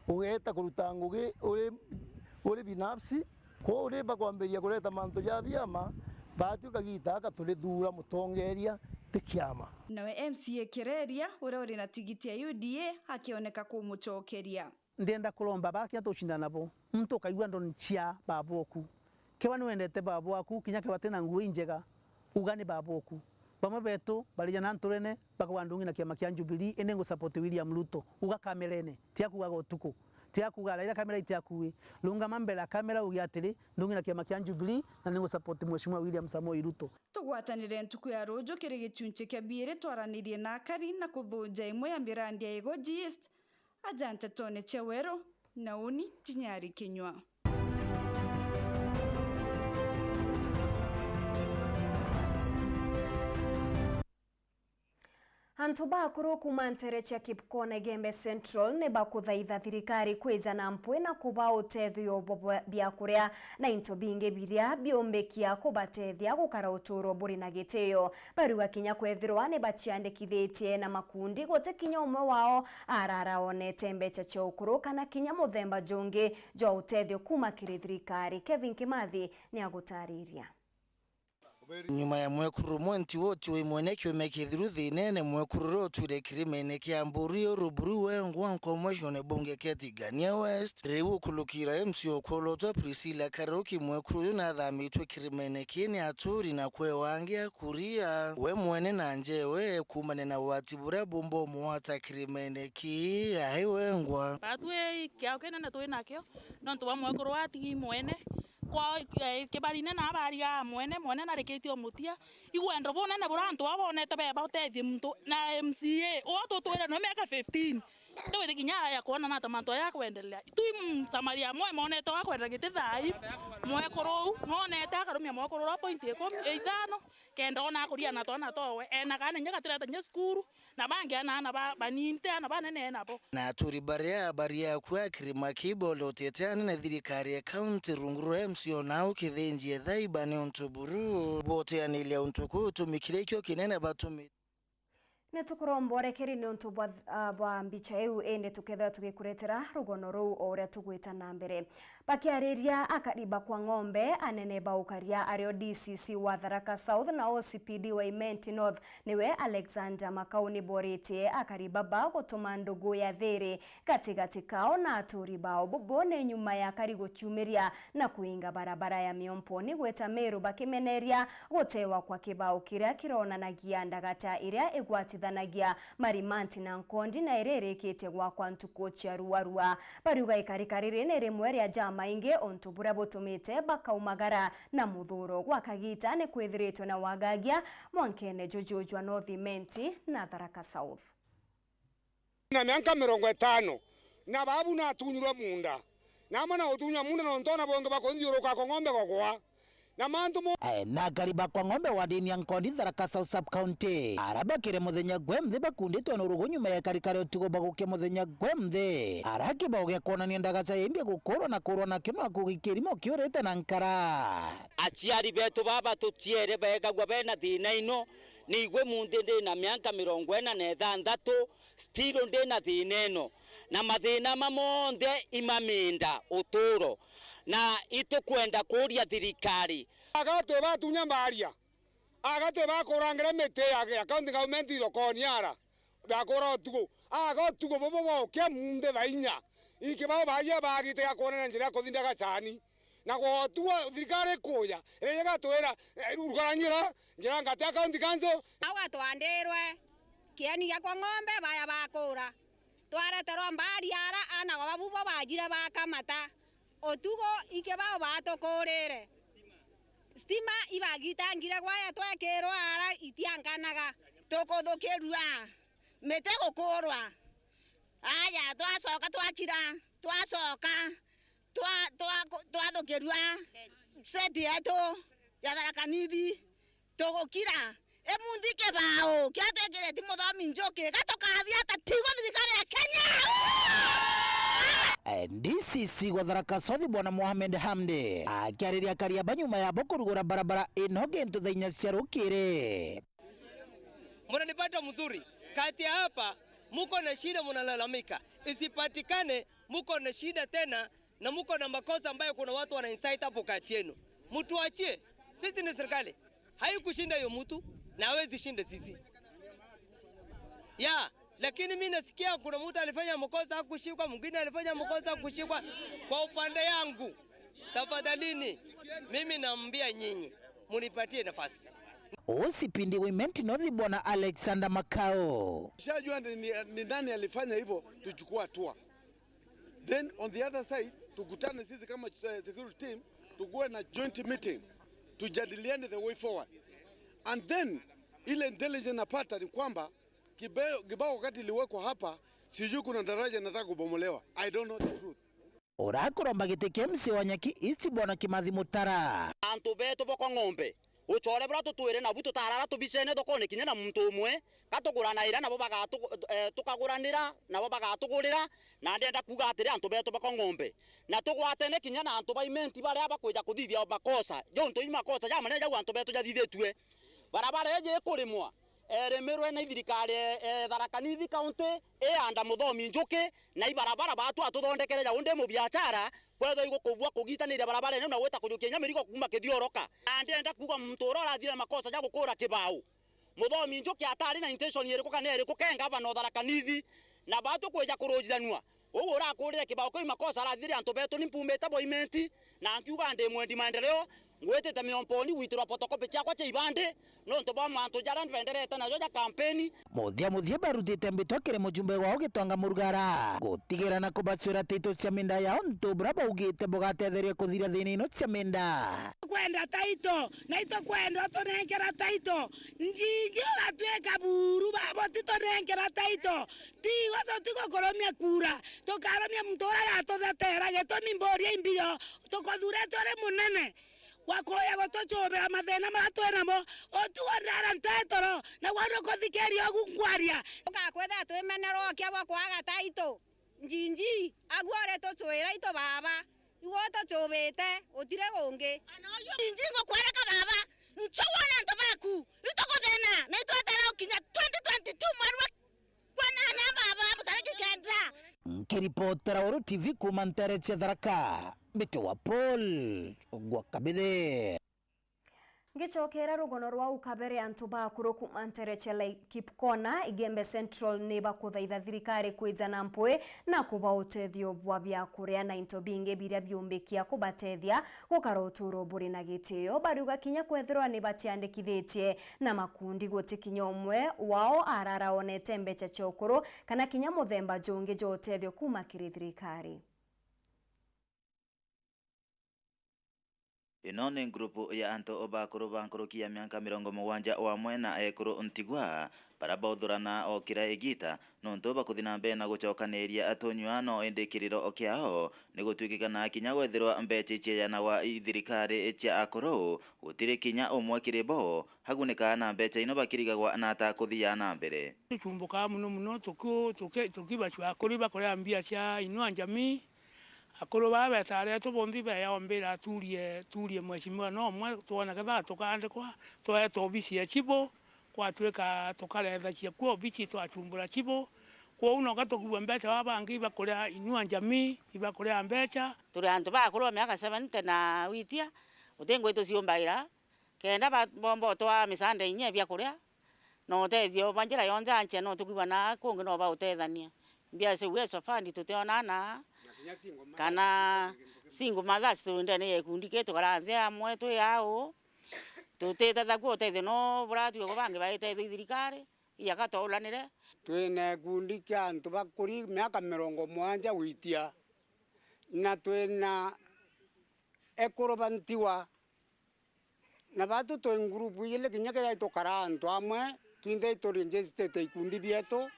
Ugeeta kuruta ngugi uri, uri binafsi, kwou uri bakwambiria kureta mantu ja biama, baatwi kagiita gaka turithuura mutongeria ti kiama. Nawe M C A Kireria, uria uri na tigiti ya U D A, akioneka kumucokeria. Ndienda kuromba baria kinya tucindana nabo, muntu ukaigua ndoni cia baboku. Kewa ni wendete baboku, kinya kewa tina nguo injega, uga ni baboku. Bamwe betu barijana nturene, bakauga ndungi na kiama kia Jubilee, indi ngu support William Ruto. Uga kamerene, ti akuugaga utuku, ti akuuga Raila, kamera iti aku wi. Rungama mbere ya kamera uge atiri, ndungi na kiama kia Jubilee, na ni ngu support Mheshimiwa William Samoei Ruto. Tugwatanire ntuku ya ruju kiri gicunci kia biiri twaranirie na akari na kuthunja imwe ya mirandi ya Igoji East, aja ntetone cia weru, na uni Ntinyari Kinyua. Antu bakuru kuuma ntere cia Kipkone Gembe Central ni bakuthaitha thirikari kwija na mpwi na kuba utethio bwa bia-, biakuria na into bingi biria biumbikia kubatethia gukara uturo buri na gitio. Bariuga kinya kwethirwa ni baciandikithitie na makundi, guti kinya umwe wao arara onete mbeca cia ukuru kana kinya muthemba jungi jwa utethio kuuma kiri thirikari. Kevin Kimathi ni agutariria. Nyuma ya mwekuru umwe ntiwoti wi mwene kiume kithiru thiinene, mwekuru uria utwire kirimene kia Mburi, Uruburu, Wengwa, nkomwe cione bunge kia Tigania West, riu ukulukira M C ukolotwa Priscilla Karuki, mwekuru uyu nathamitwe kirimene kii ni aturi na kwewa angi akuria. We mwene na njewe, kuumania na ugwati buria bumba umwata kirimene kii, ai Wengwa. Batwi kiao kinene twi nakio, nontu bwa mwekuru atigi mwene. Kwa, eh, kibarine na abariga mwene, mwene narikitie umutia. Igwendo bunene buria antu aba bonete beba utethie muntu na M C A. Uo tutwire no miaka fifteen. Tugwite kinya aya kwona na ta mantu aya akwendelea. Twi Msamaria mwema onete wa kwenda giti thai. Mwekuru uu, nonete akarumia mwekuru ura point ikumi, ithano, kenda ona akuria na twana towe. Ena kana inya gatireta inya cukuru. Na bangi ana, ana ba, banini, ti ana banene nabo. Na aturi baria, baria akua kirima kibolotete anene thirikari ya kaunti rungu rwa M C o nao kithinjie thaiba ni untu buru. Boteaniria untu kuu utumikire ikio kinene batumi. Ni tukuromba urekeri niuntu bwa, ah, bwa mbicha iu, indi tukethira tugikuretera rugono ruu o uria tugwita na mbere. Bakiariria akari ba kwa Ng'ombe, anene ba ukaria ario D C C wa Tharaka South na O C P D wa Imenti North, niwe Alexander Makau, niboritie akari baba gutuma ndugu ya thiri gatigati kao na aturi bao. Bubu ni nyuma ya akari guciumiria na kuinga barabara ya Miomponi gwita Meru, bakimeneria gutewa kwa kibao kiria kironanagia ndagata iria igwatithanagia Marimanti na Nkondi na iria irikitie gwakwa ntuku cia ruarua. Bariuga ikarika riri ni rimwe ria jamaingi untu buria butumite bakaumagara na muthuro gwa kagita ni kwithiritwe na wagagia mwankene juju jwa North Imenti na Tharaka South. Na mianka mirongo itano, na babu natunyirwe munda, na amwe na gutunywa munda, nontu ona bongi bakunthiuruka kwa Ng'ombe gogwa, na mantu mo. Ae, na akari ba kwa Ng'ombe wa ndini ya Nkondi, Tharaka South Sub County, ara bakire muthenya gwe nthi bakunditwe na urugu nyuma ya ikarika ria utugo bagukia muthenya gwe nthi, ara kibao gia kwonania ndagaca ya imbi gukurwa na kurwa nakio na kugi kirimo kiurite na nkara. Aciari betu baba tuciere begagua bena thina ino, ni igwe munthi ndi na mianka mirongo ina na ithanthatu, still ndi na thina ino, na mathina ma monthe imaminda uturo, na itukwenda kuria thirikari. Aga twi batunya mbaria, aga twi bakurangire miti ya, ya county government thokoni ara, bakura utuku, aga utuku bubu bwokia munthi thaa inya, iki bao bagia bagite ya kwonania njira ya kuthinda gacani. Na gwotua thirikari ikuja, iria igatwira, eh, rugara njira, njira ngati ya county council. Au atwandirwe kieni gia kwa Ng'ombe, baya bakura. Twareterwa mbari ara, ana gwa babu bo bajire bakamata. Utugo iki bao batukurire. Stima ibagitangire gwaya twekirwa ara itiankanaga. Tukuthukirua, miti gukurwa. Aya, twacoka twakira, twacoka. Twa-, twa-, twathukirua seti yetu ya Tharaka Nithi, tugukira. Imunthi kibao kia twikireti muthomi njuki, gatukathia ata? Tigwa thirikari ya Kenya. Eh, D C C gwa Tharaka South, Bwana Mohamed Hamdi, akiariria akari aba nyuma yabo kurugura barabara ino gintu thaa inya cia rukiri. Mnanipata mzuri? Kati ya hapa, muko na shida, mnalalamika. Isipatikane muko na shida tena, na muko na makosa ambayo kuna watu wana incite hapo kati yenu. Mtuachie. Sisi ni serikali. Haikushinda hiyo mtu, na hawezi shinda sisi. Ya, lakini mi nasikia kuna mtu alifanya makosa hakushikwa, mwingine alifanya makosa hakushikwa. Kwa upande yangu, tafadhalini, mimi naambia nyinyi, munipatie nafasi. O C P D wa Imenti North, Bwana Alexander Makau. Tushajua ni, ni, ni nani alifanya hivyo, tuchukue hatua. Then on the other side, tukutane sisi kama, eh, security team, tukuwe na joint meeting, tujadiliane the way forward. And then, ile intelligence napata ni kwamba kibao, kibao wakati iliwekwa hapa, sijui kuna daraja nataka kubomolewa. I don't know the truth. Urakuromba giti kia M C wa Nyaki East, Bwana Kimathi Mutara. Antu betu boko Ng'ombe, ucore bura tutwire nabu tutarara tubicene thokone kinya na muntu umwe, ka tuguranaira nabo bagatu-, eh, tukaguranira nabo bagatugurira, na ndenda kuuga atiri antu betu boko Ng'ombe, na tugwatene kinya na antu ba Imenti baria bakwija kuthithia makosa, jontu i makosa jamanene jau antu betu jathithitue. Barabara iji ikurimwa, erimirwe na ithirikari, e, e, Tharaka Nithi County, ianda Muthomi Njuki, na ibarabara batu atuthondekere jau ndi mubiachara, kwethwa igukubua kugitaniria barabara ino na gwita kujukia inya mirigo kuuma Kithioroka. Na ndienda kuuga muntu uria urathire makosa ja gukura kibao. Muthomi Njuki atari na intention iriku kana iriku ke ngavana o Tharaka Nithi, na batu kwija kurujiranua. Uu urakurire kibao kiu makosa arathithire antu betu ni mpumite bo Imenti, na nkiuga ndi mwendi maendeleo, ngwitite Miomponi gwitirwa photocopy ciakwa cia ibandi, nontu bwa mantu jaria mbenderete najo ja kampeni. Muthia muthia barutite mbitwa kiri mujumbe wao Gitonga Murugara, gutigira na kubacwira taito cia minda yao, ntu buria baugite bugatetheria kuthiria thina ino cia minda. Kwenda taito, na itukwenda utunenkera taito. Njinji ugatwika buru, babo titunenkera taito. Tigwe tutigukurumia kura, tukarumia muntu uria aratuthetera. Gitumi mburia imbio, tukuthurete uri munene wa kuya gutucubira mathina maria twi namo. Utugo ndara ntetoro, na gwa nukuthikiria ugu nkwaria. Ugakwithira twimenerwa ukia bwa kwaga taito. Njinji, agu uri tucwira itu baba. Iwe utucubite, utiri ungi. Ana uyu Njinji ngukwereka baba, nchugwa na antu baku, ituguthina, na itwetere Kinya twenty twenty-two mweri wa, kwa nana baba, tariki kenda. Nkiripotera Uru T V kuuma ntere cia Tharaka, mbite wa Paul gwa Kabithe. Ngicokera rugono rwa ukabere, antu ba akuru kuuma ntere cia Laikipkona, Igembe Central, ni bakuthaitha thirikari kwija na mpwi na kuba utethio bwa biakuria na into bingi biria biumbikia kubatethia gukara uturo buri na gitio. Bariuga kinya kwethirwa ni batiandikithitie na makundi, guti kinya umwe wao araraonete mbeca cia ukuru kana kinya muthemba jungi jwa utethio kuuma kiri thirikari. Ino ni ngurupu ya antu bakuru ba nkuruki ya miaka mirongo mugwanja wamwe na ekuru ntigwa, bara bauthurana o kira igita, nontu bakuthi na mbere na gucokaniria tunyua, no indi kiriro kiao ni gutuikikana kinya gwethirwa mbeca iciejanagwa i thirikari cia akuru, gutiri kinya umwe kiri bo agunikaga na mbeca ino bakirigagwa na ata kuthia na mbere. Tucumbukaga muno muno tuki-, tuki-, tukibacua akuri bakorea mbia cia Inua Jamii. Akuru baa betare etu bonthi beya ombira aturie, turie mheshimiwa no umwe twone ketha tukandikwa, tweetwa obisi ya chibo, kwatwika tukarethacia kuo obisi twachumbura chibo. Kwou noka tukigua mbeca baa bangi ibakuria Inua Jamii, ibakuria mbeca. Turi antu bakuru ba miaka seventy na witia, guti ngui tuciumbaira, kenda ba-, bomba utwaa misaanda inya ya biakuria, na utethio bwa njira yonthe anche no tukwigua na kungi no bautethania. Mbia cia Uwezo Fund tutionana, kana single mothers tu ndene ya gikundi kiu tukara nthi amwe twi au, tutitethagua utethio no buratwigagwa bangi baitethio i thirikari, iyaka twaulanire. Twina gikundi kia antu bakuri miaka mirongo mugwanja gwitia, na twina ekuru ba ntigwa. Na batu twi ngurupu ijiri kinya keja tukara antu amwe, twinthe itu registered ikundi bietu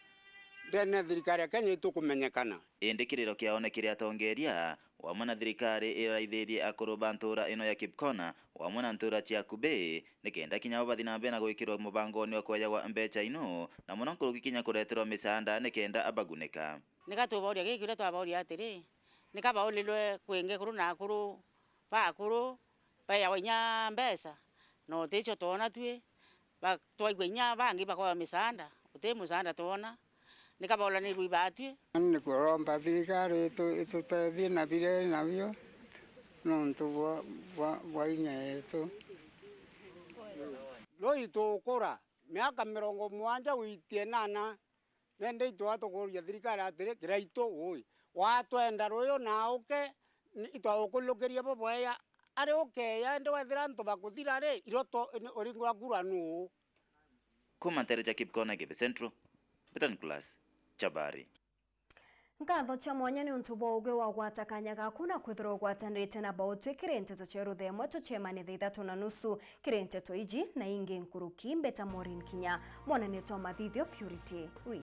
ndene ya thirikari ya Kenya itukumenyekana. Indi kiriro kiao ni kiri atongeria, wamwe na thirikari iraithirie akuru ba ntura ino ya Kipkona, wamwe na ntura cia Kubi, nikenda kinya bo bathi na mbere na gwikirwa mubangoni wa kwejagwa mbeca ino, na muno nkuruki kinya kureterwa misaanda nikenda abagunika. Nika tuboria giki uria twaboria atiri, nika baulilwe kwingi kuru na akuru bakuru, beyawa inya mbeca, na uticio twona twi, ba-, twaigua inya bangi bakoya misaanda, uti musaanda twona, nika baulanirwe ibatwi. Ni kuromba thirikari itu-, itutethie na biria iri nabio, nontu bwa, bwa, bwa inya yetu. Rui tukura, miaka mirongo mugwanja gwitia inana, nende itwa tukuria thirikari atiri, kiraitu ui, watwenda ruyu na uke, ni-, itwaukurukiria bo bweya, ari ukeya, indi wethira antu bakuthira ri, iroto ni uringura kura nuu? Kuma ntere cia Kipkona, Igembe Central, Betan Class, Chabari. Nkatho cia mwanya ni untu bwa uge wagwata kanya gaku na kwithirwa ugwatanirite na Bautwi kiri nteto cia ruthemwe. Tucemanie thaa ithatu na nusu kiri nteto iji na ingi nkuruki. Mbeta Maureen Kinya, mwananio twa mathithio Purity Wi.